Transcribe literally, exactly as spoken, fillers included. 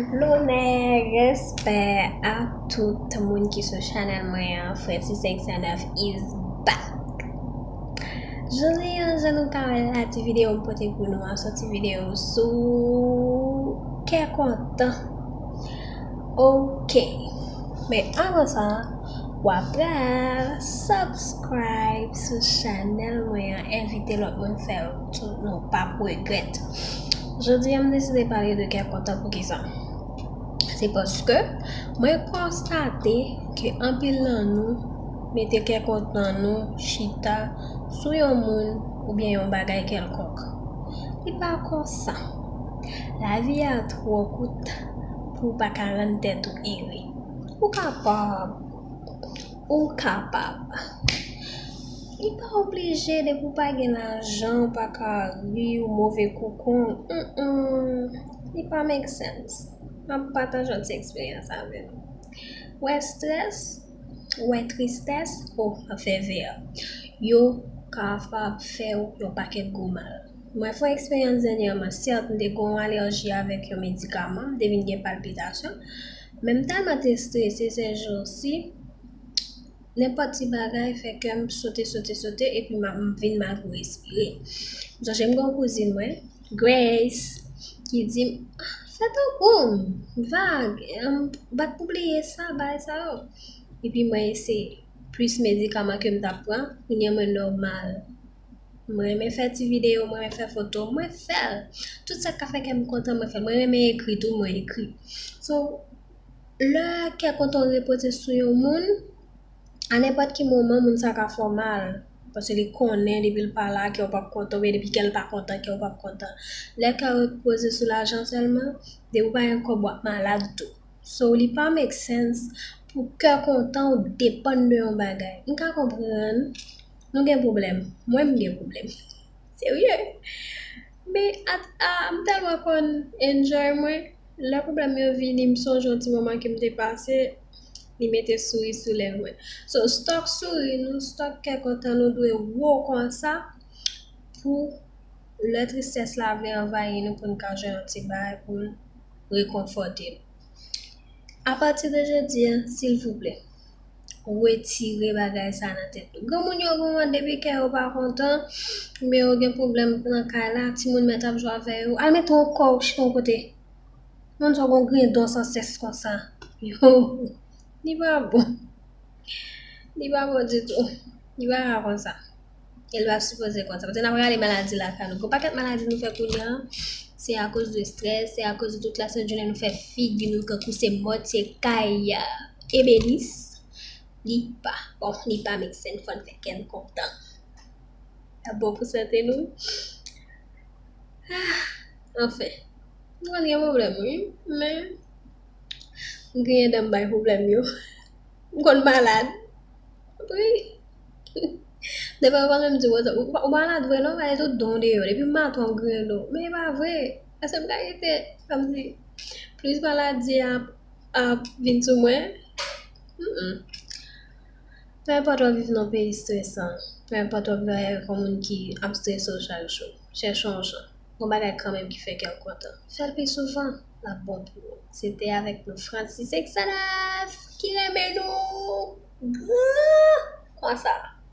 Lonè, respè a tout moun ki sou chanèl mwen an. Francis X nèf is back. Jodi an, jan nou ka wè la, ti videyo m pote pou nou an, se yon ti videyo sou kè kontan. Ok. Men avan sa, w ap pral subscribe sou chanèl mwen an, envite lòt moun fè l tou, nou p ap regrèt. Jodi an, m deside pale de kè kontan. Poukisa? Se paske mwen konstate ke anpil nan nou mete kè kontan nou chita sou yon moun oubyen yon bagay kèlkonk. Li pa konsa. Lavi a twò kout pou w pa ka rann tèt ou ere. Ou kapab. Ou kapab. Li pa oblije, depi w pa gen lajan, ou pa ka ri, ou move koukon. Mm-mm. Li pa make sense. M ap pataje yon ti eksperyans avè nou. Wè strès, wè tristès, o, anfè vè. Yo kapab fè w yon pakèt gwo mal. Mwen fè yon eksperyans dènyèman, sèt, m te gen yon alèji avèk yon medikaman, m te vin gen palpitasyon. Men m tèlman te strese sèjousi, nenpòt ti bagay fè kè m sote, sote, sote, epi m ap, m vin mal pou respire. M sonje m gen yon kouzin mwen, Grace, ki di m, "Ah, fè tankou m, vag, em, bat pou bliye sa, bagay sa yo." Epi mwen eseye plis medikaman ke m t ap pran, kounye a mwen nòmal. Mwen renmen fè ti videyo, mwen renmen fè foto, mwen fè l. Tout sa k ka fè kè m kontan, mwen fè l. Mwen renmen ekri tou, mwen ekri. So, lè kè kontan w repoze sou yon moun, a nenpòt ki moman, moun sa ka fè w mal. Paske li konnen depi l pa la, kè w p ap kontan, oubyen depi kè l pa kontan, kè w p ap kontan. Lè kè w repoze sou lajan sèlman, depi w pa gen kòb, w ap malad tou. So, li pa make sense pou kè kontan w depann de yon bagay. M ka konprann, nou gen pwoblèm. Mwen, m gen pwoblèm. Serye. Men, at, a, m tèlman konn enjoy mwen. Lè pwoblèm yo vini, m sonje yon ti moman ke m te pase, li mete souri sou lèv mwen. So, stock souri nou, stock kè kontan nou dwe wo konsa pou lè tristès la vle anvayi nou, pou n ka jwenn yon ti bagay pou n rekonfòte nou. Apati de jodi a, silvouplè, retire bagay sa nan tèt nou. Granmoun yo, granmoun, depi kè yo pa kontan, oubyen yo gen pwoblèm nan kay la, timoun mèt ap jwe avè yo, al mete yon kò w chita yon kote. Moun sa w gen yon griyen dan san sès konsa. Yo, li pa bon. Li pa bon ditou. Li pa ka konsa. E l pa sipoze konsa. Paske n ap rale maladi lakay nou. Gon pakèt maladi nou fè kounye a, se akoz de strès, se akoz de tout lasent jounen nou fè figi nou kankou se mòtye kay ebenis. Li pa bon, li pa make sense, fò n fè kè n kontan. Sa bon pou sante nou. Ah, anfen, m konn gen pwoblèm, wi, men m griyen dan m bay pwoblèm yo. M konn malad. Wi. Defwa yo pa menm di w konsa, ou pa, ou malad vre non, gade tout dan w deyò. Depi maten w ap griyen dan w. Men e pa vre. Èske m ka rete, kòmsi, plis maladi ap, ap vin sou mwen? Mm-mm. Peu importe w ap viv nan yon peyi stresan, peu importe w ap viv avèk yon moun ki ap strese w chak jou, chèche yon jan. Gon bagay kanmenm ki fè kè w kontan. Fè l pi souvan, l ap bon pou ou. Se te avèk nou Francis Xanath ki renmen nou gran konsa.